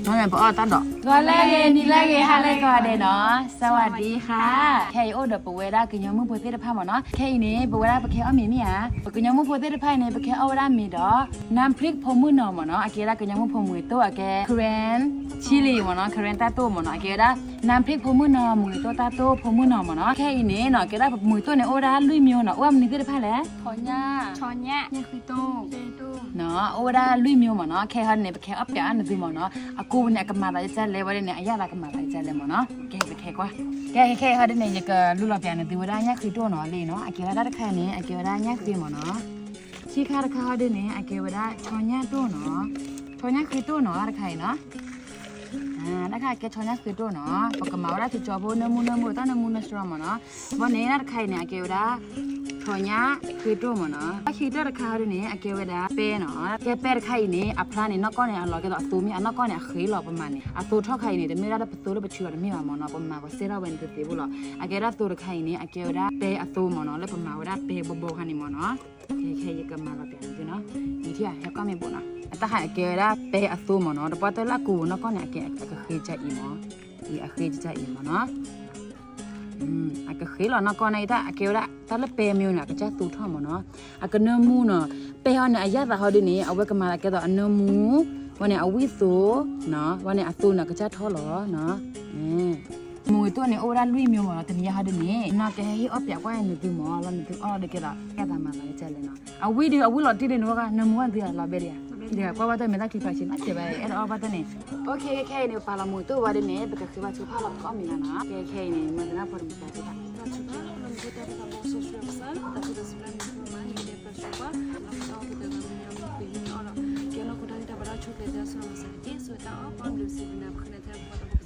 ပအီၣ်တၢ်ဒီး ဂီၤလၢအဂ့ၤ နံၤလၢအဂ့ၤ ဟါလၢအဂ့ၤဒဲးနီၤ စဝၤဒံဟါ ခဲအံၤအိၣ်ဒီးပဝဲဒၣ်ကညီမုၣ်ဖိသ့ၣ်တဖၣ်မ့ၢ်နီၤ ခဲအံၤန့ၣ် ပဝဲဒၣ်ပကဟဲအီၣ်မ့ၤမ့ၢ်ဧါ ပကညီမုၣ်ဖိသ့ၣ်တဖၣ်အံၤန့ၣ် ပကဟဲအီၣ်ဝဲဒၣ်မ့ၤဒီး น้ำพริก ဖိမုၣ်နီၤမ့ၢ်နီၤ အကဲဝဲဒၣ်ကညီမုၣ်ဖိမုၢ်တိၢ်အကဲ Korean chili မ့ၢ်နီၤ Korean တၢ်တိၢ်မ့ၢ်နီၤ အကဲဝဲဒၣ် น้ำพริก ဖိမုၣ်နီၤ မုၢ်တိၢ်တၢ်တိၢ်ဖိမုၣ်နီၤမ့ၢ်နီၤ ခဲအံၤန့ၣ်နီၤ ကဲဒၣ်မုၢ်တိၢ်န့ၣ် အိၣ်ဝဲဒၣ်လွံၢ်မျိုးနီၤ အိၣ်ဝဲဒၣ်မနုၤသ့ၣ်တဖၣ်လဲၣ် နီၤ အိၣ်ဝဲဒၣ်လွံၢ်မျိုးမ့ၢ်နီၤ ခဲအံၤဟီဒ်န့ၣ် ပကဟဲအီၣ်ပျးအီၣ်နသုမ့ၢ်နီၤ အကူန့ၣ် အကမၤသးဒ်လဲၣ်ဝဲဒ်န့ၣ် အယၣ်သးကမၤသးဒ်လဲၣ်မ့ၢ်နီၤ ကဲ ပကဟဲကွၢ် ကဲ ခဲအံၤဟီဒ်န့ၣ် ယကလူလီၤပျးနသုဝဲဒၣ်ညၣ်ဃ့တိၢ်နီၤလံနီၤ အကဲဝဲဒၣ်တၢ်တခါအံၤန့ၣ် အကဲဝဲဒၣ်ညၣ်ဃ့မ့ၢ်နီၤ ခံခါတခါဟီဒ်န့ၣ် အကဲဝဲဒၣ်ဆီညၣ်တိၢ်နီၤ ဆီညၣ်ဃ့တိၢ်နီၤ တၢ်တခါအံၤနီၤ တၢ်တခါအံၤကဲဆီညၣ်ဃ့တိၢ်နီၤ ပကမၤဝဲဒၣ်ကၠီဖိနၢမူနၢမူ တၢ်နၢမူနၢဆှီမ့ၢ်နီၤ ဘီန့ၣ် တၢ်တခါအံၤန့ၣ် အကဲဝဲဒၣ် ဆီညၣ်ဃ့တိၢ်မ့ၢ်နီၤ တၢ်ခံကတၢၢ်တခါဟီဒ်န့ၣ် အကဲဝဲဒၣ်ပဲနီၤ ကဲပဲတခါအံၤန့ၣ် အဖျါန့ၣ် နီၢ်ကီၢ်န့ၣ် အလီၤကဲသိးအသိမ့ၢ် အနီၢ်ကီၢ်န့ၣ် အဃ့လီၤပမၤန့ၣ် အသိထီၣ်ခါအံၤန့ၣ် တမ့ၢ်ဝဲဒၣ်လၢပသိလၢပဆှၢအီၤတမ့ၢ်ဘၣ်မ့ၢ်နီၤ ပမၤကီးစဲထီၣ်ဝဲန့ၣ်တသ့ဘိလီၤ အကဲဝဲဒၣ်သိတခါအံၤန့ၣ် အကဲဝဲဒၣ်ပဲအသိမ့ၢ်နီၤ လၢပမၤဝဲဒၣ်ပဲဘီဘီခါန့ၣ်မ့ၢ်နီၤ ခဲခဲယကမၤလီၤပျးန့ၣ်နီၤ ယထံၣ်ဟဲကီၢ်မ့ၢ်ဘိနီၤ အတၢ်ခါအကဲဝဲဒၣ်ပဲအသိမ့ၢ်နီၤ တပှၢ်တၢၢ်လၢအကူပူၤနီၢ်ကီၢ်န့ၣ် အကဲအကဃ့ကအံၤမ့ၢ် အဃ့ကအံၤမ့ၢ်နီၤ အကဃ့လီၤနီၢ်ကီၢ်န့ၣ် တၢ်အကဲဝဲဒၣ် တၢ်လၢပဲမ့ၢ်န့ၣ် အကစၢ်သိထီၣ်မ့ၢ်နီၤ အကနၢမူနီၤ ပဲဟီန့ၣ် အယၣ်သးဟီဒ်န့ၣ် အဝဲကမၤသးကဲသိးအနၢမူ ဝဲန့ၣ် အဝံၣ်သိ ဝဲန့ၣ် အသိန့ၣ် အကစၢ်ထီၣ်လီၤ မုၢ်တိၢ်န့ၣ် အိၣ်ဝဲဒၣ်လွံၢ်မျိုးမ့ၢ်နီၤ တနံၤညါဟီဒ်န့ၣ် နီၢ်ကဟဲဟ့ၣ်အီၣ်ပျးကွၢ်နသုမ့ၢ် လီၤနသုအီၣ်လီၤဒီးကဲသိး ကဲသးမၤသးကဲလဲၣ်နီၤ အဝံၣ်ဒီး အဝံၣ်လီၤတံၢ်ဒီးနဝဲက နၢမူဝဲသ့လီၤဘဲဒံးဧါ ဒ်ကွၢ်ဘၣ်တၢ်မဲာ်တၢ်ခံဖးဆံးနီၤ တဲဘၣ်အဲၣ်ဒိးအီၣ်ဘၣ်တၢ်န့ၣ် ခဲခဲအံၤန့ၣ် ပပာ်လီၤမုၢ်တိၢ်ဝဲဒ်န့ၣ် ပကဃ့ဘါထုကဖၣ်လီၤ ပကအီၣ်မ့ၤလီၤနီၤ ခဲခဲအံၤန့ၣ် မၤသနၢ်ဖိတမုၢ်တၢ်တဘၣ် ကဘၣ်တဝီဒံးဟီဒ် ပဃ့ဘါထုကဖၣ်ဝံၤလံနီၤ ပှၤန့ၣ် ပကအီ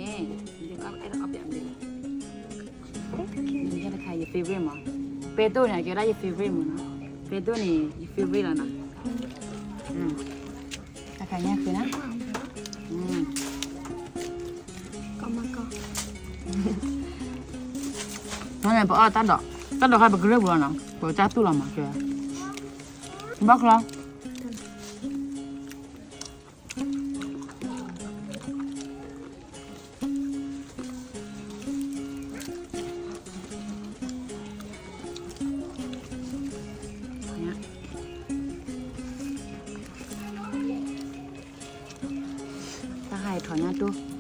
ၣ်လီၤ ကတၢၢ်န့ၣ် အဲၣ်ဒိးအီၣ်ပျးမ့ၤလီၤ တခါ ယ favorite မ့ၢ် ပဲတိၢ်န့ၣ် အကဲဝဲဒၣ်ယ favorite မ့ၢ်နီၤ ပဲတိၢ်န့ၣ် ယ favorite လီၤနီၤ တခါညါဃ့နီၤ ပအီၣ်တၢ်ဒီး တၢ်ဒီးခါပကရၢၢ်ပူၤလီၤနီၤ ပတၢ်သူၣ်လီၤမးကဲ ဘၣ်ချီ တၢ်ဟါအံၤထီၣ်ညါတိၢ်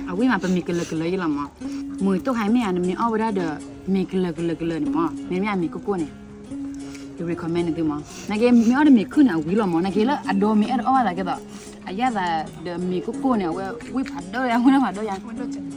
အဝံၣ်မး ပမ့ၤကလၢာ်ကလၢာ်ယလီၤမး, မုၢ်တိၢ်ခါအံၤမ့ၢ်ဧါ နမ့ၢ်အီၣ်ဝဲဒၣ်ဒီး မ့ၤကလၢာ်ကလၢာ်ကလၢာ်န့ၣ်မး, မ့မ့ၢ်အမ့ၤကိၢ်ကိၢ်န့ၣ် ယ recommend နသုမး, နာ်က့မ့ၢ်အီၣ်ဒီးမ့ၤခုၣ်န့ၣ် အဝံၣ်လီၤမး, နာ်က့လၢအဒိမ့ၢ်အဲၣ်ဒိးအီၣ်ဘၣ်သးကဲသိး အယၣ်သးဒီးမ့ၤကိၢ်ကိၢ်န့ၣ် အဝဲဝံၣ်ဖးဒိၣ်ယါ ဝံၣ်ဖးဒိၣ်ယါ ဒီပုၢ်ဒီဝဲ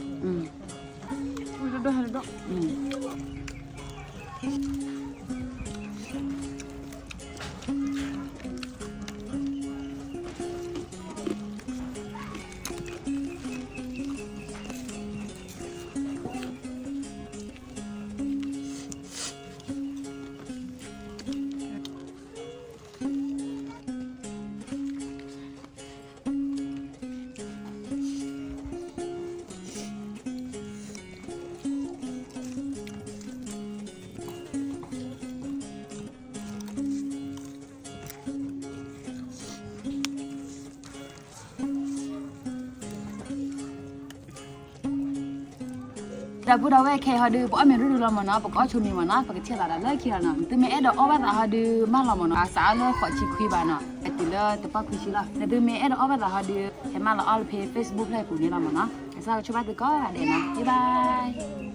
ၢ်ခဲအံၤဟီဒုး ပအီၣ်မ့ၤရူၢ်ရူၢ်လီၤမးနီၤ, ပကအီၣ်ဆိမ့ၤမးနီၤ, ပကထံၣ်သးဒီးလၢခံလီၤနီၤ, နသုမ့ၢ်အဲၣ်ဒိးအီၣ်ဘၣ်သးဟီဒုး မၢလီၤမးနီၤ, အစးအီၣ်လၢဃိးဆံခွံဘၣ်နီၤ, အတုၤလၢတပှၢ်ခွံဆံလီၤ, နသုမ့ၢ်အဲၣ်ဒိးအီၣ်ဘၣ်သးဟီဒုး ဟဲမၢလီၤအီၣ်လၢဖဲ Facebook ဖျၢၣ်အပူၤန့ၣ်လီၤမးနီၤ, ကစၢ်ကဆိၣ်ဘၣ်သုကိးဂၤဒဲးနီၤ, bye bye.